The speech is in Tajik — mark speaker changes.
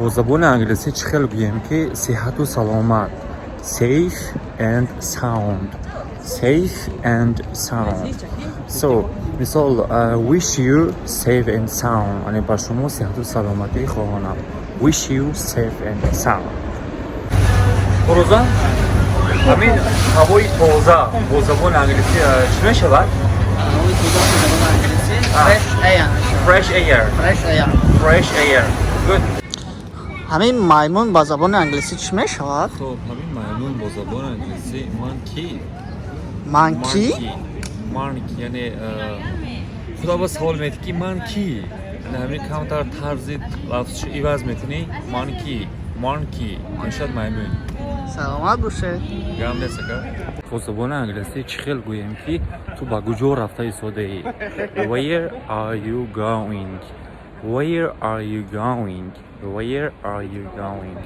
Speaker 1: Бо забони англисӣ чӣ хел гӯем, ки сиҳату саломат? Safe and sound, safe and sound. So, мисол, wish you safe and sound, яъне ба шумо сиҳату саломатӣ хоҳонам. Wish you safe and sound. Фурӯзан, ҳамин ҳавои тоза бо забони англисӣ чӣ мешавад?
Speaker 2: Ҳавои тоза бо забони англисӣ fresh air.
Speaker 1: Fresh air.
Speaker 2: Fresh air.
Speaker 1: Fresh air, good.
Speaker 2: Ҳамин маймун ба забони англисӣ чӣ мешавад?
Speaker 3: Хоб, ҳамин маймун бо забони англисӣ monkey.
Speaker 2: Monkey.
Speaker 3: Monkey, яъне худо ба савол медиҳад, ки ман кӣ, яъне ҳамин камтар тарзи лафзшо иваз мекунӣ, monkey, monkey мешавад маймун.
Speaker 2: Саломат бошед.
Speaker 3: Гам нест, ака.
Speaker 1: Бо забони англисӣ чӣ хел гӯем, ки ту ба куҷо рафта истодаӣ? Where are you going? Where are you going? Where are you going?